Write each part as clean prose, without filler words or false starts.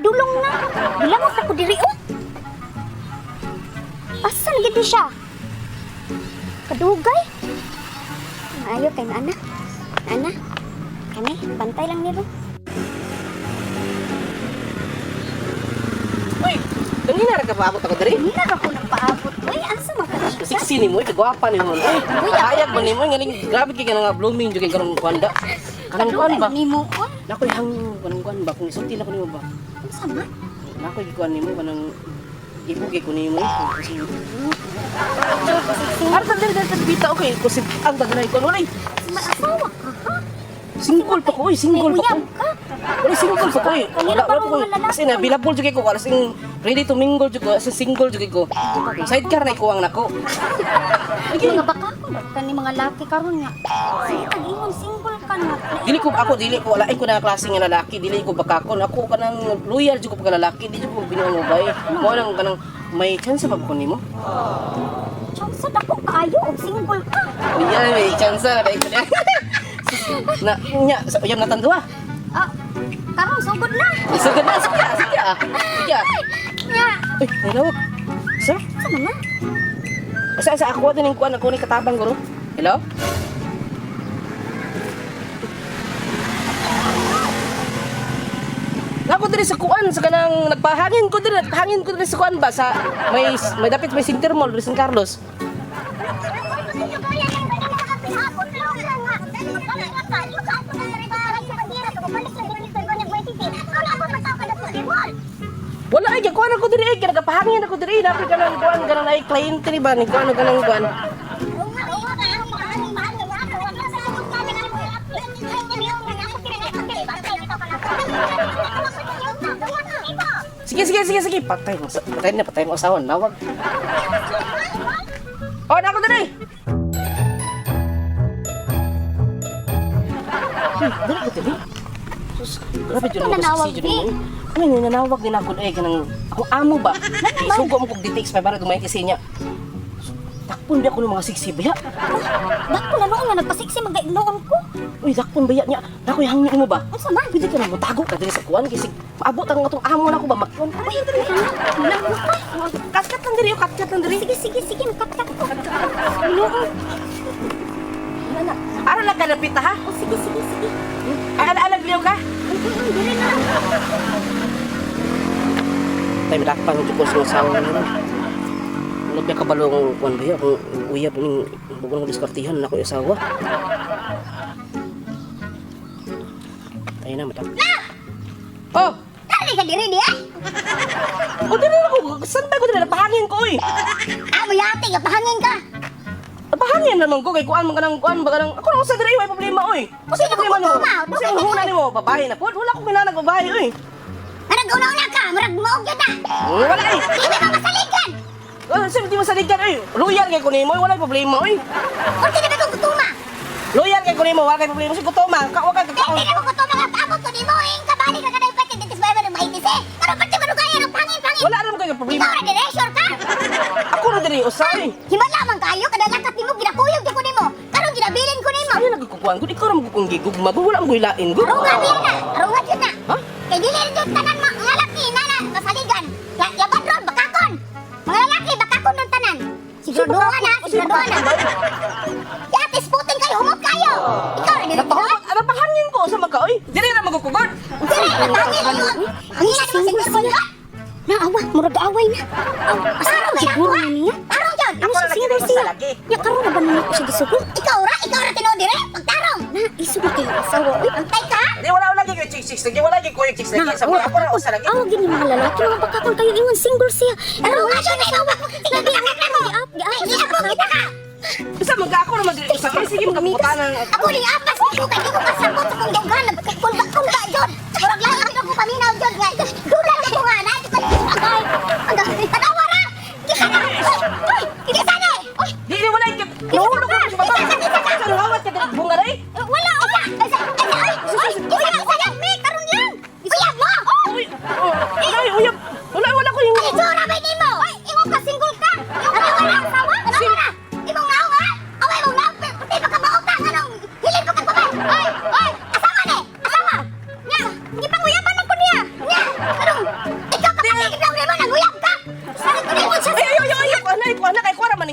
Padulong na. Bilang ako diri oh. Asa na gid siya? Kadugay. Maayo kay na. Ana. Kani, bantay lang nilo. Uy, kanina ra ka paabot ako diri. Hindi na ako nagpaabot. Uy, asa man ka siya? Sexy nimo, uy, kagwapa nimo. Uy, hayag man nimo ngaling grabe kay ka nga blooming jud kay karong kuan da. Kanang kuan ba? Nimo oy. Nakoy hangyo kanang kuan ba kung isulti na ko nimo ba. Unsa man? Nakoy gikuan nimo kanang ibugi ko nimo. Arta diri diri dita okay kusip ang taganay ko walay. May asawa ka ha? Single pa ko, uy, single May pa ko. uyab ka? Wala single pa ko eh. Kanina Wala pa wala pa ko. mga lalaki. Kasi na available jud kay ko, wala sing ready to mingle jud ko, as in single jud kay ko. Sidecar na ikuang nako. Mga baka ko kani mga laki karon nga. Sige, tag-ingon single ka na. Dili ko ako dili ko wala ko na klase nga lalaki, dili ko bakakon. Ako kanang loyal jud ko pagka lalaki, di jud ko binuang mo bay. Mo lang kanang may chance ba ko nimo? Chance dako kaayo og single ka. Iya, may chance na dai ko. Na nya sa uyab na tandua. Ah, karon sugod na. Sugod na, sige, sige. Sige. Nya, Uy, may lawak. Sir, sa man na? sa sa ako din kuan ako ni katabang guro. Hello? Nako diri sa kuan sa kanang nagpahangin ko diri sa kuan ba sa may may dapit may Center Mall diri San Carlos. Wala ay kuan ako diri ay nagpahangin ako diri napit kanang kuan kanang ay kliyente ni ba ni kuan kanang kuan. Sige sige sige sige patay mo patay na patay mo asawa nawag. Oh, nako diri. Dili ko diri. Sus, grabe jud mo Nanawag kasi jud di. mo. Ano ni nanawag din ako eh kanang ako amo ba. Isugo mo kog details pa para gumayit kasi niya. Takpon ba ako ng mga siksi ba? Dako na noon nga nagpasiksi magkaignoon ko. Uy, dakpon ba niya? Nakoy hangyo mo ba? Unsa man? Pwede ka na mo tago ka diri sa kuan kasi maabot ang atong amo na ako ba magkuan. Uy, hala, mo ka. Katkat lang diri, oh, katkat lang diri. Sige, sige, sige, makatkat ko. Noon. Wala na. Ara lang ka napita ha? Oh, sige, sige, sige. Ay, ala ala liyo ka. Dili na. Tay madakpan jud ko sa asawa nimo. Wala ba kabalo ang kuan ba kung uyab ning bugon ko diskartihan na ko yung asawa. Tayo na madakpan. Oh, Dali ka diri diya. oh dili ako. Saan ba ko dili napahangin ko oy? Ah, muyati ka pahangin ka. Napahangin naman ko kay kuan man kanang kuan ba kanang ako na usa diri way problema oy. Usa Sino problema ko nimo? tuma? Usa ang huna nimo babae na pod. Wala ko kinanag babae oy. Marag una-una ka, murag maog yun na. Wala eh. Di ba masaligan? Wala sa di masaligan oy. Loyal kay ko nimo, wala problema oy. Kung di ba ko gutuma? Loyal kay ko nimo, wala kay problema si gutoma. Ka wa ka kakaon. Di na ko gutuma nga paabot ko nimo ing kabali ka kanay pati dito sa bayan maitis eh. Karon pati man kaya ng pangin-pangin. Wala naman kayo problema. Ikaw ra dire sure ka? Ako ra diri usay. Himala man kayo kada lakat nimo ginakuyog jud ko nimo. Karon ginabilin ko nimo. Ano nagkukuan gud ikaw ra mo kung gigugma gud wala mo ilain gud. Arunga biya na, arunga jud na. Ha? Kay dili rin jud tanan mga laki na na masaligan. Laban ron bakakon. Mga lalaki bakakon nun tanan. Siguraduhan na, siguraduhan na. Yati sputin kayo, humot kayo. Ikaw ra dire. Napahangin, napahangin ko sa maka oy. Diri ra magukugod. Dili ra pangin mo. Ang hina naman sa girl. Naawa, murag away na. Asarong siguro na niya. Tarong jud. Ano siya single siya? Ya karon na ba nila ko siya gisugo? Ikaw ra tinuod dire pagtarong. Na iso na kayo asawa. Uy, antay ka. Di wala wala gyud chicks chicks lagi wala gyud koy chicks lagi sa ako ra usa lagi. Awa gini mga lalaki mga bakakon kayo ingon single siya. Ano nga siya na asawa? Nabiyak na mo. Giapok kita ka. Bisa magka ako ra magdiri usa kay sige magkaputanan. Ako ni apas ko kay di ko kasabot sa kong dughan nagkulba kulba jud. Murag lain jud ko paminaw jud nga. Dula ko nga na di ko agay. Agay. Tanawa ra. Kisa na. Uy, kisa na. Uy, Di di wala gyud. Nahulog ko sa baba. Sa nangawat ka diri bunga ray. wala isa. Isa isa. Uy, isa isa lang mi karon lang. Uyab mo. Uy, ay uyab. Wala wala ko yung Ay, itsura ba nimo? Ay, ingon ka single ka. Ano wala asawa? Ano wala? Imong naong ha? Away imong naong pati pa ka mautang anong hilin pa kag babay. Ay, ay, asawa ni. Asawa. Nya, gipanguyab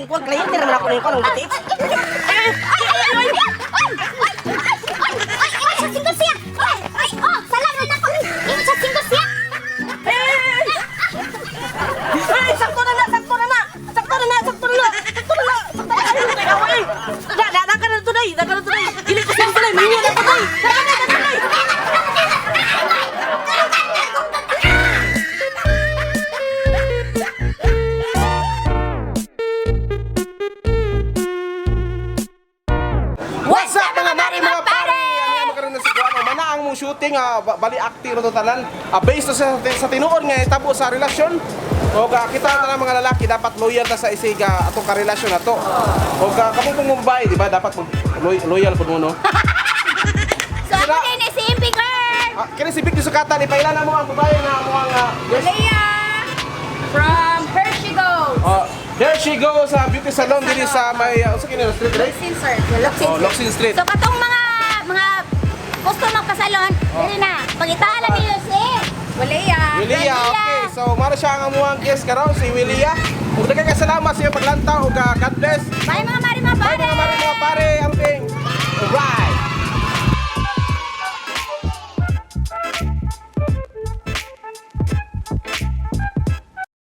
kuan kliyente ra man ako ning kuan ang Ay, BTX. ay, ay, ay, ay, ay, ay, ay, ay, ay, ay, sa single siya. Ay, ay, oh, salamat na ko. Ingon sa single siya. Ay, sakto na na, sakto na na. Sakto na na, sakto na na. Sakto na na. Sakto na na. Ay, ay, da, da, da ka na to, day. Da ka na to, day. Dili ko sakto, day. Mingon na to, day. Da ka na, da ka na, day. What's up, mga mare, mga pare? Ano karon na si Kuano? Manaang mong shooting bali acting ro to tanan. Based to sa tinuod nga itabo sa relasyon. O kita na mga lalaki dapat loyal ta sa isiga atong karelasyon nato. O kamo pong mga babae, di ba? Dapat mag loyal pud mo, no? So ako din si MP girl. Kini si Vic Sukatan, ipaila na mo ang babae na mo ang yes. Leah from Hershey Gold. Oh, there she goes sa beauty salon diri sa may unsa kini na street, right? Locsin sir. Locsin. Oh, Locsin Street. So katong mga gusto magpasalon, dili na. Pangitaan na niyo si Leah. Wilia, okay. So, mara siya ang amuang guest karon si Wilia. Ug daghang salamat sa iyong paglantaw ug God bless. Bye, mga mare, mga Bye, pare. mga mare, mga pare. Amping.